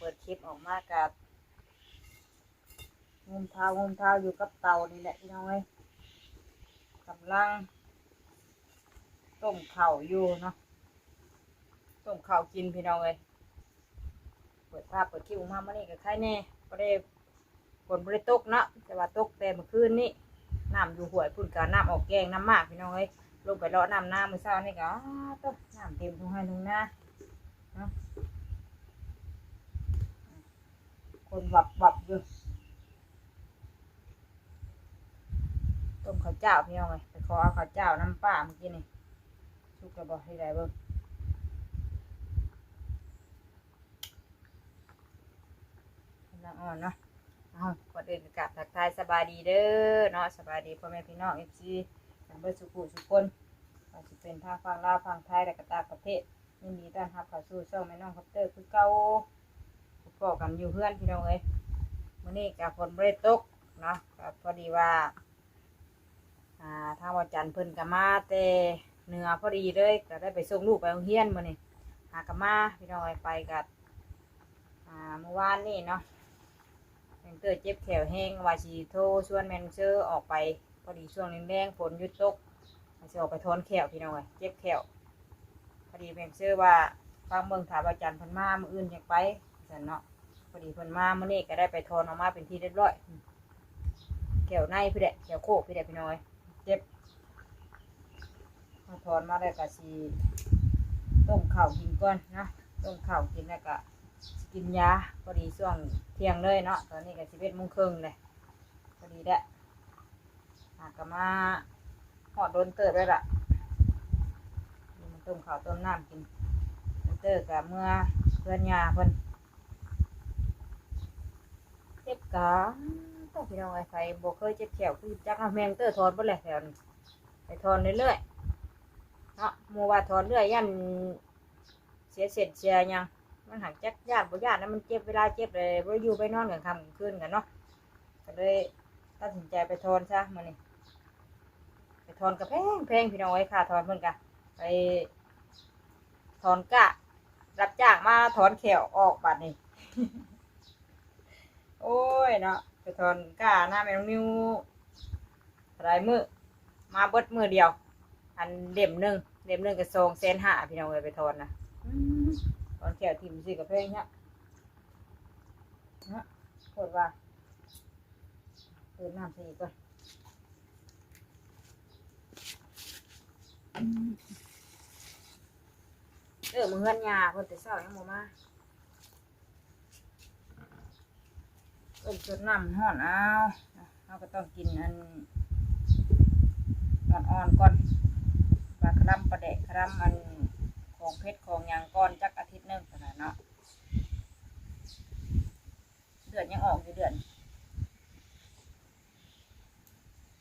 ປີດຄລິບອອກມາກະງຸ້ມເທົ້າງຸ້ມເທົ້າຢູ່ກັບເຕົານີ້ແຫຼະພີ່ນ້ອງເອີຍ. ກຳລັງຕົ້ມເຂົ້າຢູ່ເນາະ ຕົ້ມເຂົ້າກິນພີ່ນ້ອງເອີຍ. ເປີດພາບເປີດຄລິບອອກມາມື້ນີ້ກະໄຄແດ່ ບໍ່ໄດ້ ຝົນບໍ່ໄດ້ຕົກເນາະ ແຕ່ວ່າຕົກແຕ່ມື້ຄືນນີ້. ນ້ຳຢູ່ຫ້ວຍພຸ້ນກະນ້ຳອອກແກ້ງນ້ຳໝາກພີ່ນ້ອງເອີຍ. ລົງໄປເລາະນ້ຳນາມື້ເຊົ້ານີ້ກະ ອ້າ ໂທ້ ນ້ຳເຕັມທົ່ງໄຮ່ທົ່ງນາເນາະ ຄົນວັບໆຢູ່. ຕົ້ມເຂົ້າຈ້າວພີ່ນ້ອງເອີຍ ໄປຂໍເອົາເຂົ້າຈ້າວນຳປ້າມື້ກີ້ນີ້ ສຸກແລ້ວບໍ່ ເຮັດໃດເບິ່ງ. ກຳລັງອ່ອນເນາະ. ເອົາ ກ່ອນອື່ນກະກາບທັກທາຍສະບາຍດີເດີເນາະ ສະບາຍດີພໍ່ແມ່ພີ່ນ້ອງ ເອັຟຊີ ກັນເບິດສູ່ຜູ້ສູ່ຄົນ ວ່າຊິເປັນທາງຝັ່ງລາວ ຝັ່ງໄທ ແລະກະຕ່າງປະເທດ. ຍິນດີຕ້ອນຮັບເຂົ້າສູ່ຊ່ອງແມ່ນ້ອງຄອບເຕີຄືເກົ່າ ພໍ້ກັນຢູ່ເຮືອນພີ່ນ້ອງເອີຍ. ມື້ນີ້ກະຝົນບໍ່ໄດ້ຕົກເນາະ ກະພໍດີວ່າ ອ່າ ທາງບ່າວຈັນເພິ່ນກະມາແຕ່ເໜືອພໍດີເລີຍ ກະໄດ້ໄປສົ່ງລູກໄປໂຮງຮຽນມື້ນີ້. ຫາກະມາພີ່ນ້ອງເອີຍ ໄປກະ ອ່າ ມື້ວານນີ້ເນາະ ແມງເຕີເຈັບແຂ້ວແຮງ ວ່າຊິໂທຊວນແມ່ເຊີອອກໄປ ພໍດີຊ່ວງແລງໆຝົນຢຸດຕົກ ວ່າຊິອອກໄປຖອນແຂ້ວພີ່ນ້ອງເອີຍ ເຈັບແຂ້ວ. ພໍດີແມ່ເຊີວ່າຟັງເບິ່ງ ຖ້າບ່າວຈັນເພິ່ນມາມື້ອື່ນຈັ່ງໄປຊັ້ນເນາະ. ພໍດີເພິ່ນມາມື້ນີ້ກະໄດ້ໄປຖອນອອກມາເປັນທີ່ຮຽບຮ້ອຍ ແຂ້ວໃນພຸ້ນແຫຼະ ແຂ້ວໂຄກພຸ້ນແຫຼະພີ່ນ້ອງເອີຍ ເຈັບ. ເຮົາຖອນມາແລ້ວກະຊິຕົ້ມເຂົ້າກິນກ່ອນເນາະ ຕົ້ມເຂົ້າກິນແລ້ວກະຊິກິນຢາ. ພໍດີຊ່ວງທ່ຽງເລີຍເນາະ ຕອນນີ້ກະສິບເອັດໂມງເຄິ່ງແລ້ວ ພໍດີແຫຼະ. ຫາກະມາຮອດດົນເຕີບແລ້ວລະ ມາຕົ້ມເຂົ້າຕົ້ມນ້ຳກິນ. ດົນເຕີບກະເມືອເຮືອນຍ່າເພິ່ນ ເຈັບກາ ໂອ້ ພີ່ນ້ອງເອີຍ ໃຜບໍ່ເຄີຍເຈັບແຂ້ວຄືຈັກເນາະ. ແມ່ເຕີຖອນເບິດແຫຼະແຖວນີ້ ໄປຖອນເລື້ອຍໆເນາະ. ໝູ່ວ່າຖອນເລື້ອຍຢ້ານ ເສຍເສັ້ນເສຍຫຍັງ ມັນຫາກຈັກຢ້ານບໍ່ຢ້ານນະ ມັນເຈັບ ເວລາເຈັບເລີຍບໍ່ໄດ້ຢູ່ໄປນອນກາງຄ່ຳກາງຄືນກັນເນາະ. ກະເລີຍຕັດສິນໃຈໄປຖອນຊະມື້ນີ້ ໄປຖອນກະແພງໆ ພີ່ນ້ອງເອີຍ ຄ່າຖອນເພິ່ນກະ ໄປຖອນກ້າ ຮັບຈ້າງມາຖອນແຂ້ວອອກບາດນີ້. ໂອ້ຍເນາະ ໄປຖອນກ້ານຳແມ່ນ້ອງນິວ ຫຼາຍມື້ ມາເບິດມື້ດຽວ ອັນເຫຼັ້ມໜຶ່ງ ເຫຼັ້ມໜຶ່ງກະສອງແສນຫ້າ ພີ່ນ້ອງເອີຍ ໄປຖອນນະ. ອືມ ຖອນແຂ້ວຖິ້ມຊື່ກະແພງແທ້ເນາະ ໂພດວ່າ. ເປີດນ້ຳໃສ່ອີກກ່ອນ. ເອີ ມື້ເຮືອນຍ່າເພິ່ນແຕ່ເຊົ້າຍັງບໍ່ມາ. ເອີ້ນຊົດນ້ຳຮ້ອນເອົາ ເຮົາກະຕ້ອງກິນອັນອ່ອນໆກ່ອນ ວ່າຄະລຳປາແດກ ຄະລຳອັນຂອງເຜັດຂອງຫຍັງກ່ອນຈັກອາທິດໜຶ່ງພຸ້ນນະເນາະ. ເລືອດຍັງອອກຢູ່ ເລືອດ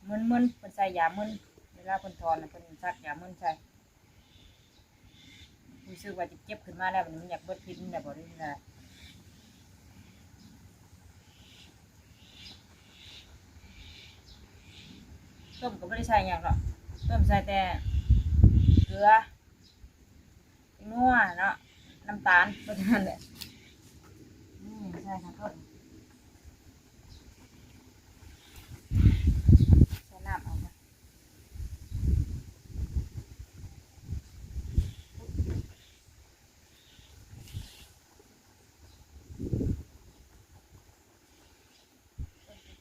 ມຶນໆ ເພິ່ນໃສ່ຢາມຶນ ເວລາເພິ່ນຖອນນະ ເພິ່ນສັກຢາມຶນໃສ່. ຮູ້ສຶກວ່າເຈັບໆຂຶ້ນມາແລ້ວ ມັນຢາກເບິດພິດແລ້ວບໍ່ ຫຼືຈັ່ງໃດ. ຕົ້ມກະບໍ່ໄດ້ໃສ່ຫຍັງດອກ ຕົ້ມໃສ່ແຕ່ເກືອ ແປ້ງນົວເນາະ ນ້ຳຕານ ເທົ່ານັ້ນແຫຼະ. ອືມ ໃສ່ຂອໂທດ ໃສ່ນ້ຳເອົາ ເ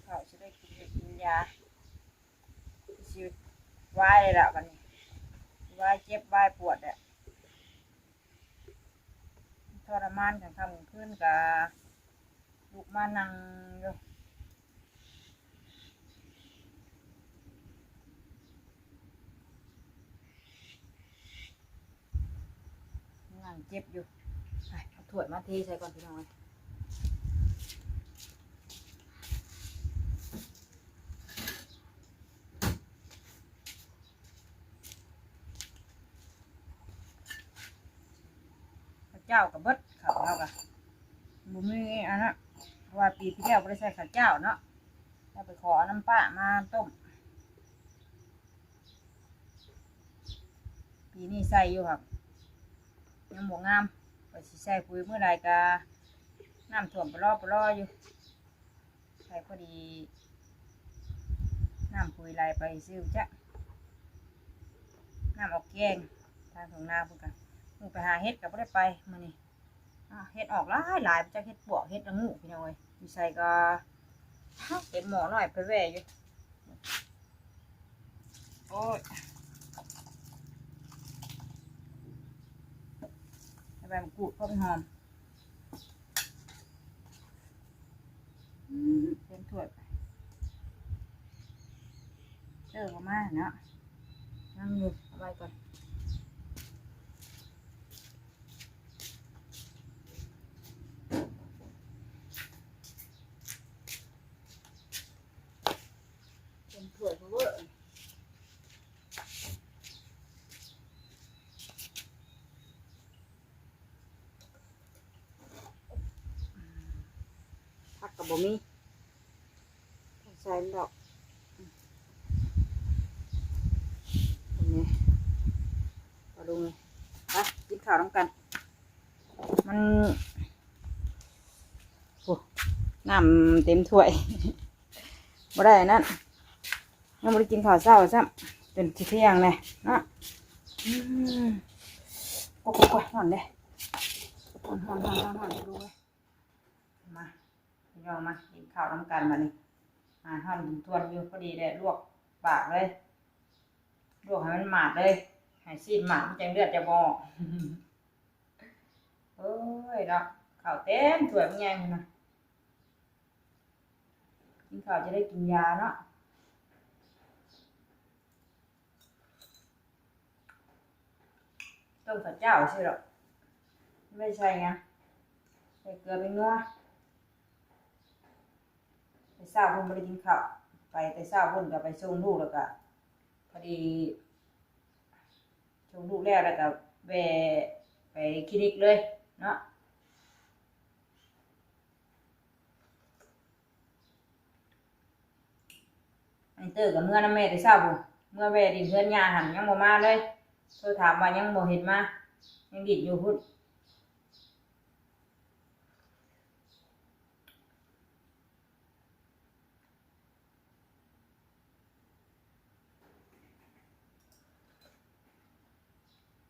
ຂົ້າຊິໄດ້ກິນຢາ ຊິວາຍເລີຍລະບາດນີ້ ວາຍເຈັບວາຍປວດແຫຼະ. ທໍລະມານກາງຄ່ຳກາງຄືນກະລຸກມານັ່ງຢູ່ ນັ່ງເຈັບຢູ່. ໄປເອົາຖ້ວຍມາເທໃສ່ກ່ອນພີ່ນ້ອງເອີຍ. ເຂົ້າຈ້າວກະເບິດ ເຂົ້າເຮົາກະບໍ່ມີອັນນະ ເພາະວ່າປີທີ່ແລ້ວບໍ່ໄດ້ໃສ່ເຂົ້າຈ້າວເນາະ ເຮົາໄປຂໍເອົານຳປ້າມາຕົ້ມ. ປີນີ້ໃສ່ຢູ່ ຫາກຍັງບໍ່ງາມ ວ່າຊິໃສ່ປຸ໋ຍມື້ໃດກະ ນ້ຳຖ້ວມປະລໍປະລໍຢູ່ ໃສ່ພໍດີ ນ້ຳປຸຍໄຫຼໄປຊື່ຈັກ ນ້ຳອອກແກງ ທາງທົ່ງນາພຸ້ນກະ ໄປຫາເຫັດກະບໍ່ໄດ້ໄປມື້ນີ້. ອາ ເຫັດອອກຫຼາຍໆ ຈັກເຫັດປວກເຫັດລະງູກ ພີ່ນ້ອງເອີຍ ຢູ່ໃສກະ ເຕັມໝໍ້ນ້ອຍໄປແວ່ຢູ່. ໂອ້ຍ ໃສ່ໃບມະກຣູດພໍມັນຫອມ. ອືມ ເຕັມຖ້ວຍ ເອີ ບໍ່ມາເນາະ ຍັງຢູ່ ເອົາໄວ້ກ່ອນ. ເປັນຖ້ວຍເວີ້ ຜັກກໍບໍ່ມີ ໃສ່ດອກ ນີ້ ປາດຸງນີ້ ໄປກິນເຂົ້ານຳກັນ. ມັນ ໂອ້ ນ້ຳເຕັມຖ້ວຍ ບໍ່ໄດ້ອັນນັ້ນ ຍັງບໍ່ໄດ້ກິນເຂົ້າເຊົ້າຊ້ຳ ຈົນຊິທ່ຽງແລ້ວເນາະ. ອືມ ໂອ້ຍ ຮ້ອນເດ້ ຮ້ອນໆໆໆ ປາດຸງເອີຍ. ມາ ພີ່ນ້ອງ ມາກິນເຂົ້ານຳກັນບາດນີ້. ອາ ຮ້ອນທົວນຢູ່ ພໍດີແຫຼະ ລວກປາກເລີຍ ລວກໃຫ້ມັນໝາດເລີຍ ໃຫ້ຊີ້ນໝາດ ມັນຈັ່ງເລືອດຈະບໍ່ອອກ. ໂອ້ຍເນາະ ເຂົ້າເຕັມຖ້ວຍບັກໃຫຍ່ພຸ້ນນະ. ກິນເຂົ້າຈະໄດ້ກິນຢາເນາະ. ຕົ້ມເຂົ້າເຈົ້າຊື່ດອກ ບໍ່ໄດ້ໃສ່ຫຍັງ ໃສ່ເກືອແປ້ງນົວ. ແຕ່ເຊົ້າພຸ້ນບໍ່ໄດ້ກິນເຂົ້າ ໄປແຕ່ເຊົ້າພຸ້ນກໍໄປສົ່ງລູກ ແລ້ວກໍພໍດີສົ່ງລູກແລ້ວ ແລ້ວກໍແວ່ໄປຄລີນິກເລີຍເນາະ. ໄອເຕີກໍເມືອນຳແມ່ແຕ່ເຊົ້າພຸ້ນ ເມືອແວ່ຫຼິ້ນເຮືອນຍ່າຫັ້ນ ຍັງບໍ່ມາເລີຍ. ໂທຖາມວ່າຍັງບໍ່ເຫັນມາ ຍັງຫຼິ້ນຢູ່ພຸ້ນ.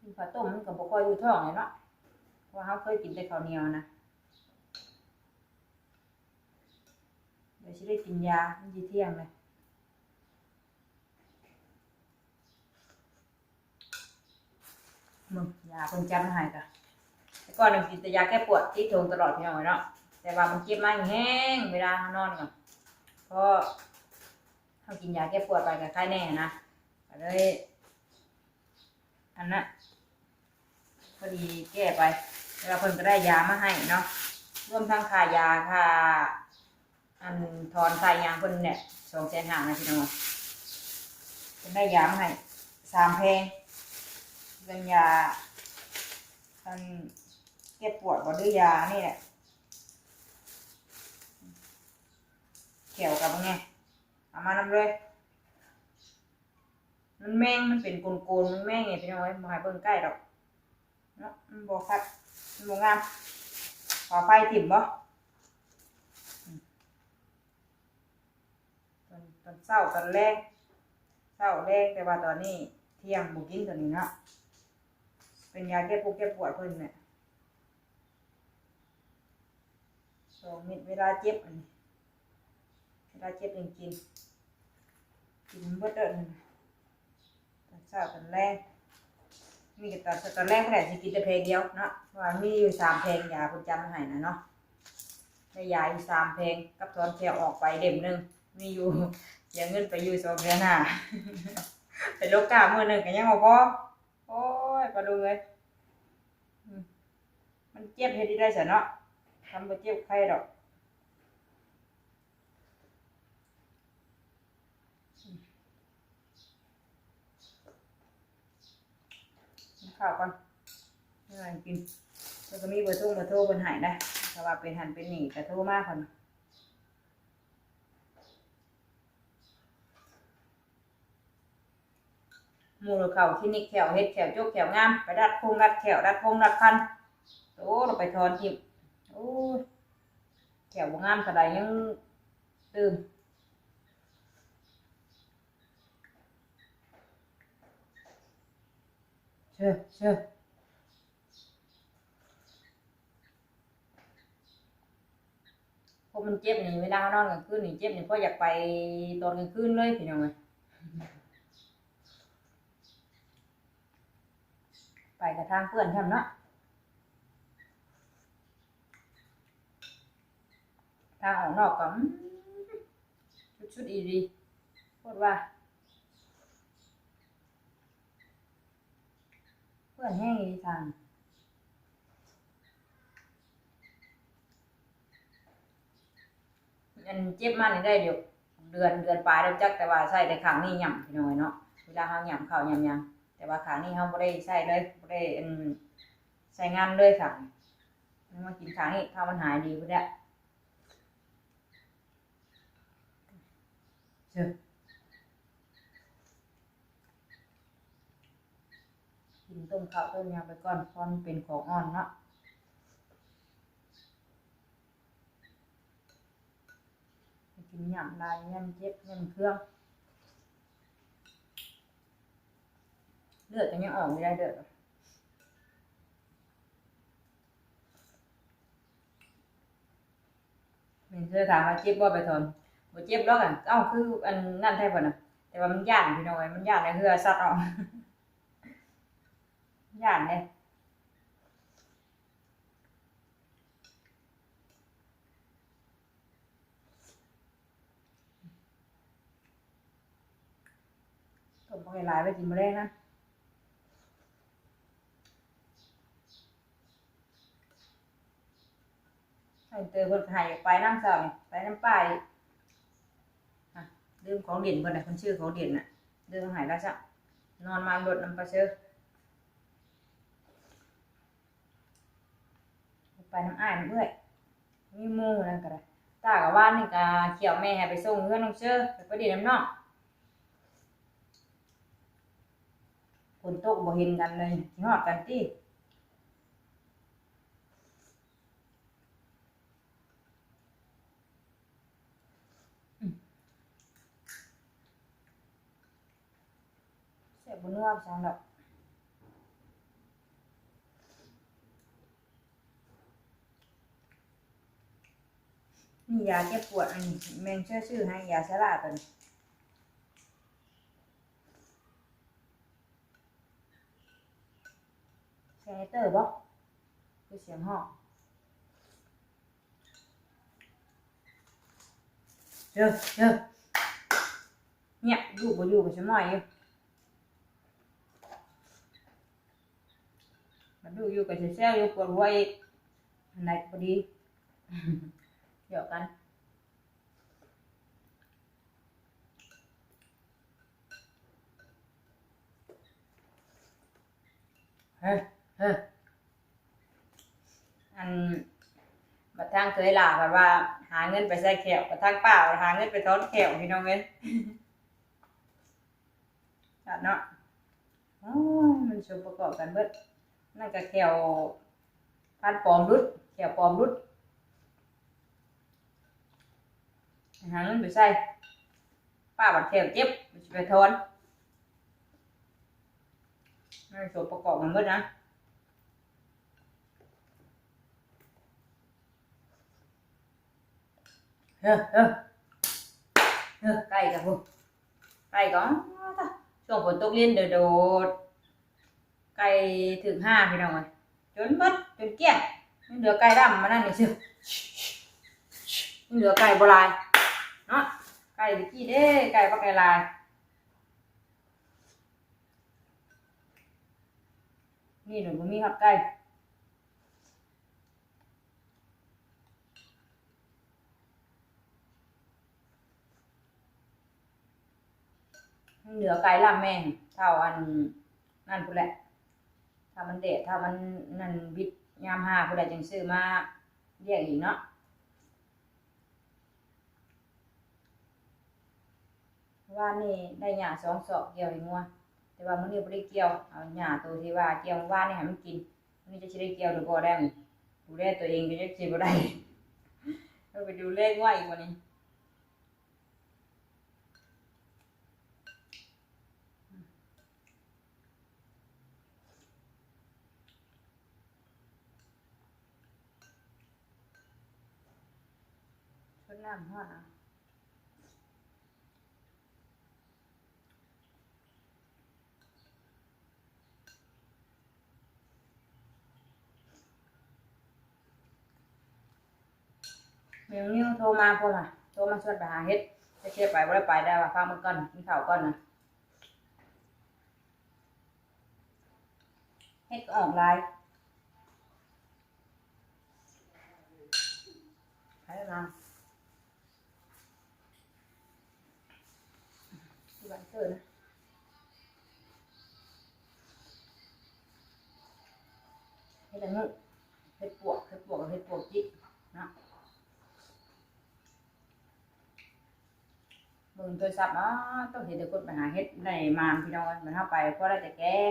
ກິນເຂົ້າຕົ້ມມັນກໍບໍ່ຄ່ອຍຢູ່ທ້ອງແຫຼະເນາະ ເພາະວ່າເຮົາເຄີຍກິນແຕ່ເຂົ້າໜຽວນະ. ດຽວຊິໄດ້ກິນຢາ ມັນຊິທ່ຽງແລ້ວ. ເບິ່ງ ຢາເພິ່ນຈັດມາໃຫ້ກະ ແຕ່ກ່ອນນີ້ກິນແຕ່ຢາແກ້ປວດ ຕິດຖົງຕະຫຼອດ ພີ່ນ້ອງເອີຍເນາະ. ແຕ່ວ່າມັນເຈັບມາແຮງໆ ເວລາເຮົານອນກໍ ພໍເຮົາກິນຢາແກ້ປວດໄປກໍຄາຍແນ່ນະ ກໍເລີຍ ອັນນັ້ນ ພໍດີແກ້ໄປ ແລ້ວເພິ່ນກໍໄດ້ຢາມາໃຫ້ເນາະ ລວມທັງຄ່າຢາ ຄ່າ ອັນ ຖອນຄ່າຫຍັງເພິ່ນແຫຼະ ສອງແສນຫ້ານະ ພີ່ນ້ອງ. ເພິ່ນໄດ້ຢາມາໃຫ້ສາມແພງ ເປັນຢາ ອັນ ແກ້ປວດບໍ ຫຼືຢານີ້ແຫຼະ ແຂ້ວກັບແງ່ ເອົາມານຳເລີຍ. ມັນແມງ ມັນເປັນໂກນໆ ມັນແມງນີ້ ພີ່ນ້ອງເອີຍ ບໍ່ໃຫ້ເບິ່ງໃກ້ດອກເນາະ ມັນບໍ່ຄັກ ມັນບໍ່ງາມ. ເອົາໄຟຖິ້ມບໍ ອືມ ຕອນ ຕອນເຊົ້າ ຕອນແລງ ເຊົ້າແລງ ແຕ່ວ່າຕອນນີ້ທ່ຽງ ບໍ່ກິນຕອນນີ້ເນາະ ເປັນຢາແກ້ປຸກແກ້ປວດເພິ່ນແຫຼະ. ສອງເມັດ ເວລາເຈັບ ອັນນີ້ ເວລາເຈັບຈັ່ງກິນ ກິນເບິດເດີ ຕອນເຊົ້າຕອນແລງ ມີແຕ່ຕອນເຊົ້າຕອນແລງ ເພິ່ນແຫຼະຊິກິນແຕ່ແພງດຽວເນາະ ເພາະວ່າມີຢູ່ສາມແພງ ຢາເພິ່ນຈຳມາໃຫ້ນະເນາະ ໄດ້ຢາຢູ່ສາມແພງ ກັບຖອນແຂ້ວອອກໄປເຫຼັ້ມໜຶ່ງ ມີຢູ່ ເສຍເງິນໄປຢູ່ສອງແສນຫ້າ ໄປໂລກາມື້ໜຶ່ງກໍຍັງບໍ່ພໍ. ໂອ້ຍ ປາລຸງເອີຍ ອືມ ມັນເຈັບເຮັດໄດ້ໃດຊັ້ນເນາະ ຄັນບໍ່ເຈັບໄຄດອກ. ກິນເຂົ້າກ່ອນ ຍັງກິນ ເພິ່ນກໍມີເບີໂທງເບີໂທເພິ່ນໃຫ້ໄດ໋ ຖ້າວ່າເປັນຫັ້ນເປັນນີ້ກໍໂທມາເພິ່ນ. ໝູ່ເຂົາຄລີນິກແຂ້ວ ເຮັດແຂ້ວຈົກແຂ້ວງາມ ໄປດັດໂຄງດັດແຂ້ວ ດັດໂຄງດັດຟັນ ໂອ້ ລະໄປຖອນຖິ້ມ ໂອ້ຍ ແຂ້ວບໍ່ງາມເທົ່າໃດຍັງຕື່ມ. ເຊີ ເຊີ. ພວກມັນເຈັບນີ້ ເວລາເຮົານອນກາງຄືນນີ້ເຈັບນີ້ ພວກຢາກໄປຕອນກາງຄືນເລີຍພີ່ນ້ອງເອີຍ. ໄປກະທາງເປື້ອນຊ້ຳເນາະ. ທາງອອກນອກກໍ ອືມ ສຸດໆ ອີ່ຫຼີ ໂຄດວ່າ ເປື້ອນແຮງອີ່ຫຼີທາງ. ອັນເຈັບມານີ້ໄດ້ຢູ່ເດືອນ ເດືອນປາຍແລ້ວຈັກ ແຕ່ວ່າໃຊ້ແຕ່ຂ້າງນີ້ຫຍ້ຳພີ່ນ້ອງເອີຍເນາະ. ເວລາເຮົາຫຍ້ຳເຂົ້າຫຍ້ຳຫຍັງ ແຕ່ວ່າຂ້າງນີ້ເຮົາບໍ່ໄດ້ໃຊ້ເລີຍ ບໍ່ໄດ້ ອັນ ໃຊ້ງານເລີຍຂ້າງນີ້. ມາກິນຂ້າງນີ້ ຖ້າມັນຫາຍດີພຸ້ນແຫຼະ. ເຊີ ກິນຕົ້ມເຂົ້າຕົ້ມຫຍັງໄປກ່ອນ ເພາະມັນເປັນຂອງອ່ອນເນາະ. ກິນຫຍ້ຳຫຼາຍ ຢ້ານເຈັບ ຢ້ານເຄືອງ ເລືອດກໍຍັງອອກຢູ່ໄດ໋ ເລືອດ. ແມ່ນເທື່ອຖາມວ່າເຈັບບໍ່ໄປຖອນ? ບໍ່ເຈັບດອກ. ເອົ້າ ຄືອັນນັ້ນແທ້ເພິ່ນນະ ແຕ່ວ່າມັນຢ້ານພີ່ນ້ອງເອີຍ ມັນຢ້ານໃນເຫື່ອສັດອອກ ຢ້ານເດ້. ຕົ້ມບັກຫຼາຍໆ ໄວ້ກິນມື້ແລງນະ. ໃຫ້ເຕີເພິ່ນໃຫ້ໄປນຳເຊົ້ານີ້ ໄປນຳປ້າອີກ. ອ່ະ ລືມຂອງຫຼິ້ນເພິ່ນນະ ເພິ່ນຊື້ຂອງຫຼິ້ນນະ ລືມໃຫ້ລາວຊະ. ນອນມາລົດນຳປາເຊີ. ໄປນຳອ້າຍນຳເອື້ອຍ ມີໝູ່ນັ້ນກໍໄດ້. ຕາກໍວານນີ້ກໍຂ້ຽວແມ່ໃຫ້ໄປສົ່ງເຮືອນນ້ອງເຊີ ໄປ ໄປຫຼິ້ນນຳນ້ອງ. ຝົນຕົກບໍ່ເຫັນກັນເລີຍ ຊິຮອດກັນຕິ? ອືມ. ແຊບບໍ່ນົວຊັ້ນດອກ. ນີ້ຢາແກ້ປວດ ອັນນີ້ແມ່ນເຊື່ອຊື້ໃຫ້ ຢາຊາລາຕົວນີ້. ສຽງໄອເຕີບໍ່? ຄືສຽງຮ້ອງ. ເດີ ເດີ ງຽບ ລູກບໍ່ຢູ່ກໍຊິມ້ອຍຢູ່. ບັດລູກຢູ່ກໍຊິແຊວຢູ່ ປວດຫົວອີກ. ອັນໃດກໍບໍ່ດີ ຫຍອກກັນ. ເຮີ ເຮີ ອັນ ບັດທາງເຄີຍຫຼ້າພັດວ່າຫາເງິນໄປໃສ່ແຂ້ວ ບັດທາງປ້າຫາເງິນໄປຖອນແຂ້ວ ພີ່ນ້ອງເອີຍ. ເນາະ ໂອ້ຍ ມັນສົມປະກອບກັນເບິດ. ນັ້ນກໍແຂ້ວ ຟັນປອມຫຼຸດ ແຂ້ວປອມຫຼຸດ ຫາເງິນໄປໃສ່ ປ້າບັດແຂ້ວເຈັບ ຊິໄປຖອນ. ມັນສົມປະກອບກັນເບິດນະ. ເອີ ເອີ ເອີ ໄກ່ກໍພຸ້ນ ໄກ່ກໍ ອ້າ ຕາ ຊ່ວງຝົນຕົກລິນໂດດໆ ໄກ່ຖືກຫາ ພີ່ນ້ອງເອີຍ ຈົນເບິດ ຈົນກ້ຽງ. ຍັງເຫຼືອໄກ່ດຳມານັ້ນນີ້ຊື່ ຍັງເຫຼືອໄກ່ບໍ່ຫຼາຍເນາະ. ໄກ່ຕະກີ້ເດ້ ໄກ່ບັກຫຼາຍໆ. ນີ້ໂດດບໍ່ມີຮອດໄກ່. ມັນເຫຼືອໄກ່ລຳແມ່ນ ເທົ່າອັນນັ້ນພຸ້ນແຫຼະ ຖ້າມັນແດດ ຖ້າມັນນັ້ນ ວິດຍາມຫາພຸ້ນແຫຼະ ຈຶ່ງຊື້ມາລ້ຽງອີກເນາະ. ວານນີ້ໄດ້ຫຍ້າສອງຊອກກ່ຽວໃຫ້ງົວ ແຕ່ວ່າມື້ນີ້ບໍ່ໄດ້ກ່ຽວ ເອົາຫຍ້າໂຕທີ່ວ່າກ່ຽວວານນີ້ໃຫ້ມັນກິນ. ມື້ນີ້ຈັກຊິໄດ້ກ່ຽວຫຼືບໍ່ແລ້ວນີ້ ດູແລຕົວເອງກໍຍັງຊິບໍ່ໄດ້. ເຮົາໄປດູແລງວາອີກບັດນີ້. ຊົດນ້ຳຮ້ອນເອົາ. ແມ່ນິວໂທມາ ໂທມາ ໂທມາຊວນໄປຫາເຫັດ ຈັກເທື່ອໄປບໍ່ໄດ້ໄປ ໄດ້ວ່າພາເມືອກ່ອນ ກິນເຂົ້າກ່ອນນະ. ເຫັດກໍອອກຫຼາຍ ໃຜມາ ທີ່ບ້ານເກີດນະ ເຫັດລະງຶ ເຫັດປວກ ເຫັດປວກ ເຫັດປວກຈິກເນາະ. ເບິ່ງໂທລະສັບ ອ້າ ຕ້ອງເຫັນແຕ່ຄົນໄປຫາເຫັດໄດ້ໝານ ພີ່ນ້ອງເອີຍ. ມັນເຮົາໄປພໍໄດ້ແຕ່ແກງ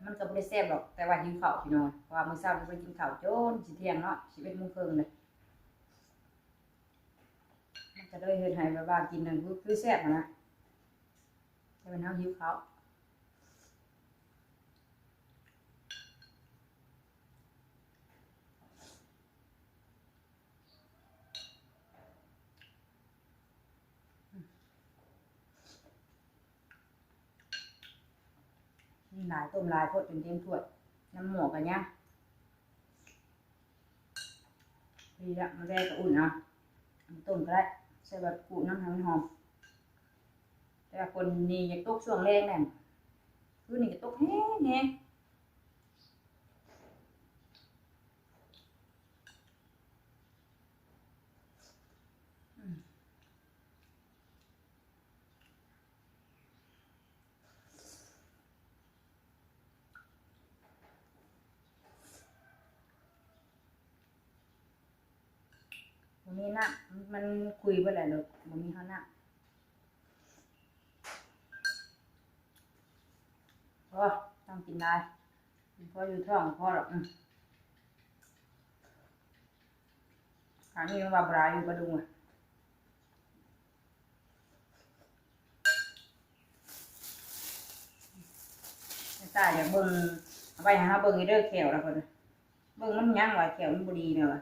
ມັນກໍບໍ່ໄດ້ແຊບດອກ ແຕ່ວ່າຫິວເຂົ້າ ພີ່ນ້ອງ. ເພາະວ່າມື້ເຊົ້ານີ້ບໍ່ໄດ້ກິນເຂົ້າຈົນຊິທ່ຽງເນາະ ສິບເອັດໂມງເຄິ່ງເລີຍ. ມັນກໍເລີຍເຮັດໃຫ້ແບບວ່າກິນນັ້ນຄື ຄືແຊບຫັ້ນນະ ແຕ່ມັນເຮົາຫິວເຂົ້າ. ຫຼາຍ ຕົ້ມຫຼາຍໂພດ ຈົນເຕັມຖ້ວຍ ນ້ຳໝໍ້ກໍຍັງ. ດີລະ ມາແລງກໍອຸ່ນເອົາ ຕົ້ມກໍໄດ້ ໃສ່ໃບມະກູດນຳໃຫ້ມັນຫອມ. ແຕ່ວ່າຝົນນີ້ຢາກຕົກຊ່ວງແລງແຫຼະ ຄືນນີ້ກໍຕົກແຮງໆ. ບໍ່ມີນ້ຳ ມັນຂຸຍເບິດແລ້ວລູກ ບໍ່ມີຮອດນ້ຳ. ໂອ້ ຕ້ອງກິນຫຼາຍ ພໍຢູ່ທ້ອງກໍພໍດອກ. ອືມ ອັນນີ້ວ່າບໍ່ຫຼາຍຢູ່ປາດຸງ. ຕາຢາກເບິ່ງ ເອົາໄວ້ໃຫ້ເຮົາເບິ່ງຢູ່ເດີ ແຂ້ວລະເພິ່ນ ເບິ່ງມັນຫຍັງວະ ແຂ້ວມັນບໍ່ດີແນວວະ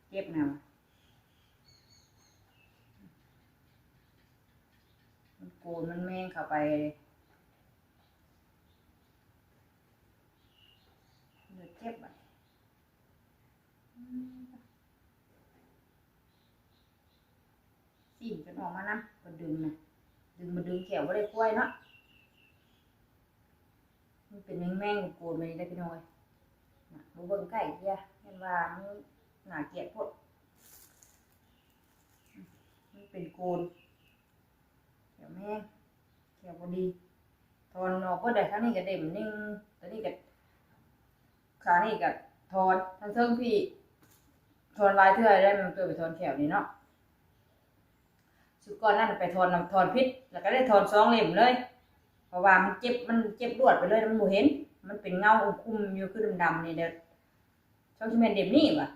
ເຈັບແນວວະ. ມັນໂກນ ມັນແມງເຂົ້າໄປ ເລັບເຈັບບາດ. ຊີ້ນຈົນອອກມານຳ ເພິ່ນດຶງນະ ດຶງມາດຶງແຂ້ວບໍ່ໄດ້ຄວາຍເນາະ. ມັນເປັນແມງໆ ໂກນໆ ແບບນີ້ເດ້ ພີ່ນ້ອງເອີຍ. ນະ ບໍ່ເບິ່ງໃກ້ເທື່ອ ຢ້ານວ່າມັນໜ້າກຽດໂພດ. ມັນເປັນໂກນ ແຂ້ວແມງ ແຂ້ວບໍ່ດີ ຖອນອອກເບິດເດ້. ທາງນີ້ກໍເດັ່ມໜຶ່ງ ໂຕນີ້ກໍ ຂານີ້ກໍຖອນ ທາງເທິງພີ້ ຖອນຫຼາຍເທື່ອແລ້ວ ແມ່ນຕົວໄປຖອນແຂ້ວນີ້ເນາະ. ຊຸດກ່ອນນັ້ນໄປຖອນ ຖອນຜິດ ແລ້ວກໍໄດ້ຖອນສອງເຫຼັ້ມເລີຍ ເພາະວ່າມັນເຈັບ ມັນເຈັບລວດໄປເລີຍ ມັນບໍ່ເຫັນ ມັນເປັນເງົາອຸມຄຸມຢູ່ຄືດຳໆ ນີ້ເດີ. ຊ່ອງຊິແມ່ນເຫຼັ້ມນີ້ຫວາ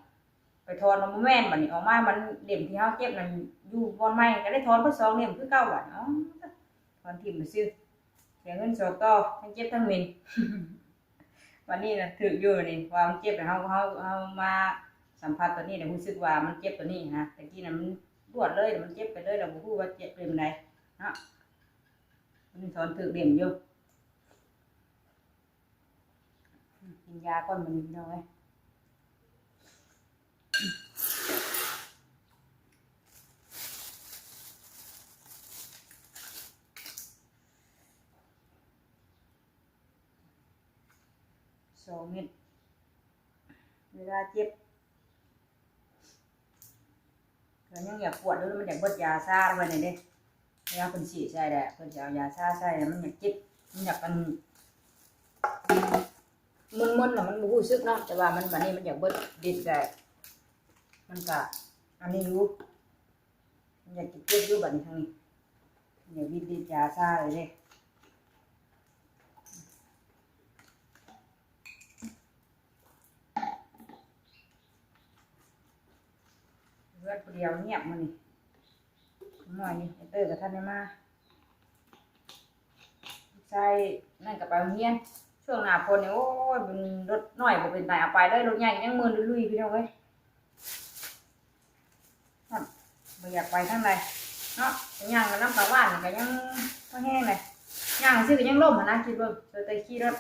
ໄປຖອນມາບໍ່ແມ່ນ ບາດນີ້ອອກມາມັນເຫຼັ້ມທີ່ເຮົາເຈັບນັ້ນຢູ່ບ່ອນໃໝ່ ກໍໄດ້ຖອນເບິດສອງເຫຼັ້ມຄືເກົ່າ. ບາດນີ້ ອໍ ຖອນຖິ້ມຊື່ ເສຍເງິນສອງຕໍ່ ທັງເຈັບທັງເໝັນ. ບາດນີ້ນະ ຖືກຢູ່ນີ້ ວ່າມັນເຈັບ ແລ້ວເຮົາ ເຮົາ ເຮົາມາສຳຜັດຕົວນີ້ ແລ້ວຮູ້ສຶກວ່າມັນເຈັບຕົວນີ້ນະ. ແຕ່ກີ້ນະມັນລວດເລີຍ ມັນເຈັບໄປເລີຍ ແລ້ວບໍ່ຮູ້ວ່າເຈັບເຫຼັ້ມໃດເນາະ. ມັນຖອນຖືກເຫຼັ້ມຢູ່. ກິນຢາກ່ອນມື້ນີ້ ພີ່ນ້ອງເອີຍ. ສອງເມັດ ເວລາເຈັບ ກໍຍັງຢາກປວດຢູ່ ມັນຢາກເບິດຢາຊາໄວ້ນີ້ເດ້. ເວລາເພິ່ນສີດໃສ່ແຫຼະ ເພິ່ນຊິເອົາຢາຊາໃສ່ ມັນຢາກເຈັບ ມັນຢາກອັນ ມຶນໆ ນະ ມັນບໍ່ຮູ້ສຶກເນາະ ແຕ່ວ່າມັນ ບາດນີ້ມັນຢາກເບິດລິດແລ້ວ ມັນກະອັນນີ້ຢູ່. ຢາກເຈັບຢູ່ບັດນີ້ທາງນີ້ ດຽວວິດລິດຢາຊາເລີຍເດ້. ເຮືອນຜູ້ດຽວງຽບມື້ນີ້ ນ້ອຍນີ້ ໄອ້ເຕີກໍທັນໄດ້ມາ. ໃຊ່ ນັ້ນກໍໄປໂຮງຮຽນ. ຊ່ວງໜ້າຝົນນີ້ ໂອ້ຍ ເປັນລົດນ້ອຍບໍ່ເປັນຕາເອົາໄປເລີຍ, ລົດໃຫຍ່ຍັງເມີນລຸຍໆ ພີ່ນ້ອງເອີຍ. ຮອດ ບໍ່ຢາກໄປທາງໃດເນາະ, ໄປຍ່າງໄປນຳຕາບ້ານນີ້ກໍຍັງພໍແຮງເລີຍ, ຍ່າງຊື່ກໍຍັງລົ້ມຫັ້ນນະ, ຄິດເບິ່ງ ເອີ ແຕ່ຂີ່ລົດ.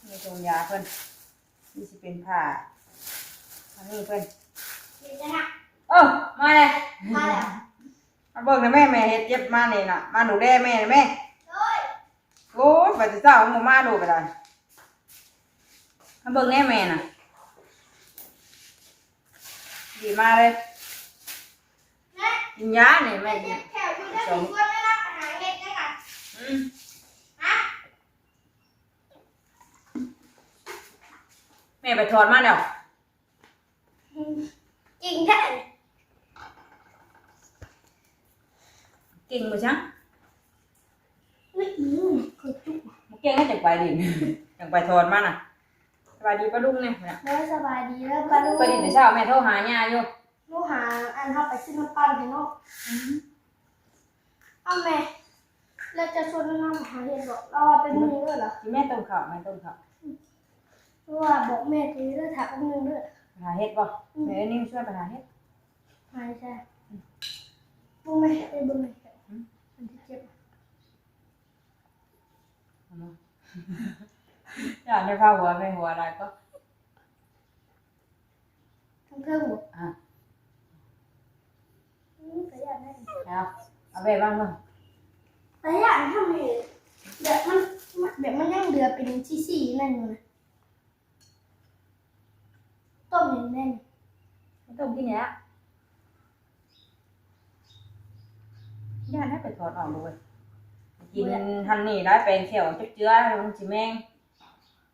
ນີ້ຖົງຢາເພິ່ນ ນີ້ຊິເປັນຜ້າ ອັນນີ້ເພິ່ນ ເອີ ມາແລ້ວ ມາແລ້ວ. ມາເບິ່ງນະແມ່ ແມ່ເຮັດເຈັບມານີ້ນະ, ມາດູແລແມ່ນະແມ່. ໂອ້ຍ ໄປແຕ່ເຊົ້າບໍ່ມາດູກໍໄດ້. ມາເບິ່ງແດ່ແມ່ນະ ດີມາເລີຍ. ກິນຢານີ້ແມ່ ເຈັບແຂ້ວຢູ່ເດີ ຊວນແມ່ນະ ໄປຫາເຮັດນະ. ອືມ ຮະ ແມ່ໄປຖອນມາແລ້ວ. ເກັ່ງແທ້ ເກັ່ງບໍ່ຊັງ. ອືມ ບໍ່ເກັ່ງແລ້ວຈັ່ງໄປດິນ ຈັ່ງໄປຖອນມານະ. ສະບາຍດີປ້າລຸງແດ່. ໂດຍ ສະບາຍດີເດີປ້າລຸງ. ໄປດິນແຕ່ເຊົ້າ ແມ່ໂທຫາຍ່າຢູ່. ໂທຫາ ອັນ ເຮົາໄປຊື້ນ້ຳປັ່ນໃຫ້ນ້ອງ. ອືມ ເອົາແມ່ ແລ້ວຈະຊວນນ້ອງຫາເຮັດບໍ່? ລາວວ່າເປັນມື້ເດີລະ. ກິນແມ່ ຕົ້ມເຂົ້າ ແມ່ຕົ້ມເຂົ້າ. ເພາະວ່າບອກແມ່ຕີເດີ ຖ້າແປັບໜຶ່ງເດີ. ຫາເຮັດບໍ່? ອືມ ແມ່ເອີ້ນນິງຊວນໄປຫາເຮັດ. ຫາໃສ? ອືມ ບໍ່ແມ່ ໄປເບິ່ງໃຫ້. ອືມ ມັນຊິເຈັບ. ເອົາມາ ຢ້ານໄດ້ພາຫົວແມ່ຫົວຫຼາຍກໍ. ເທິງໆ ບໍ່? ອ່າ ອືມ ກະຢ້ານໄດ້. ເອົາ ເອົາແບບວ່າງເບິ່ງ. ກະຢ້ານທຳໃຫ້ແບບມັນ ແບບມັນຍັງເຫຼືອເປັນສີໆ ນັ້ນຢູ່ນະ. ຕົ້ມແມ່ນ. ຕົ້ມກິນນີ້ລະ. ຢ້ານໃຫ້ໄປຖອນອອກເລີຍ. ກິນຫັ້ນນີ້ຫຼາຍ ແປງແຂ້ວເຈັບເຈືອ ມັນຊິແມງ.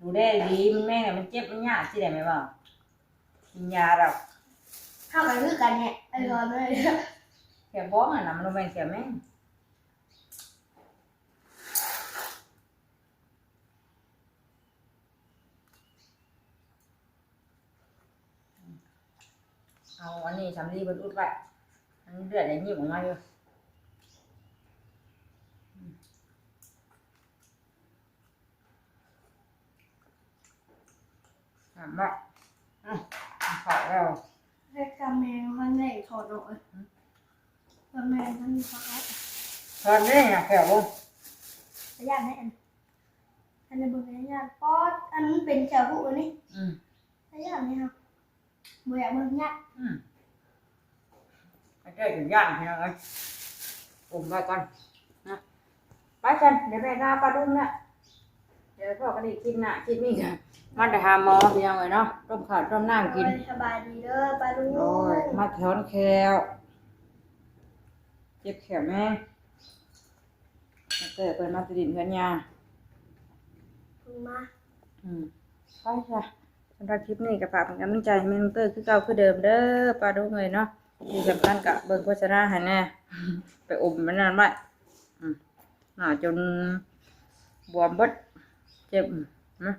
ດູແລດີໆ ມັນແມງແລ້ວມັນເຈັບມັນຍາກ ຊິໄດ້ແມ່ນບໍ່? ກິນຢາດອກ. ເຮົາກໍຄືກັນແຫຼະ ໄອ້ຫຼອນເອີຍ. ແຂ້ວບອງຫັ້ນນະ ມັນບໍ່ແມ່ນແຂ້ວແມງ. ເອົາອັນນີ້ສຳລີເພິ່ນອຸດໄວ້ ມັນເລືອດຍັງຍິ້ມອອກມາຢູ່. ອືມ ອືມ ເຂົ້າແລ້ວ. ເຮັດກະແມງມັນໄດ້ຖອນອອກ. ອືມ ກະແມງມັນຖອນອອກ. ຖອນນີ້ນະແຂ້ວ. ກະຢ້ານໃຫ້ອັນ ອັນນີ້ເບິ່ງ ກະຢ້ານ. ປອດ ອັນເປັນແຂ້ວຜູ້ນີ້. ອືມ ກະຢ້ານໃຫ້ເຮົາ. ບໍ່ຢາກເບິ່ງຍາກ. ອືມ ເຈົ້າຈົນຢ້ານພີ່ນ້ອງເອີຍ. ອົມໄວ້ກ່ອນນະ. ໄປຊັ້ນ ດຽວແມ່ລາປ້າລຸງນະ. ດຽວພໍ້ກັນອີກຄລິບໜ້າ. ຄລິບນີ້ກະມາແຕ່ຫາໝໍພີ່ນ້ອງເອີຍເນາະ. ຕົ້ມເຂົ້າຕົ້ມນ້ຳກິນ. ໂອ້ຍ ສະບາຍດີເດີປ້າລຸງ. ໂອ້ຍ ມາຖອນແຂ້ວ ເຈັບແຂ້ວແມງ. ເຕີເພິ່ນມາແຕ່ດິນເຮືອນຍ່າ. ເພິ່ນມາ. ອືມ ໄປຊະ. ສຳລັບຄລິບນີ້ກໍຝາກເປັນກຳລັງໃຈໃຫ້ແມ່ນ້ອງເຕີຄືເກົ່າຄືເດີມເດີປ້າລຸງເອີຍເນາະ. ທີ່ສຳຄັນກໍເບິ່ງໂຄສະນາໃຫ້ແດ່ ໄປອົມມັນນັ້ນໄວ້. ອືມ ໜ້າຈົນບວມເບິດ ເຈັບ. ອືມ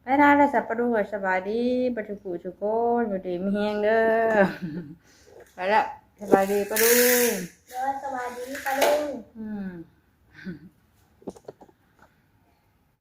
ໄປລາແລ້ວສະປ້າລຸງເອີຍ. ສະບາຍດີເບິດທຸກຜູ້ທຸກຄົນ ຢູ່ດີມີແຮງເດີ. ໄປລະ ສະບາຍດີປ້າລຸງ.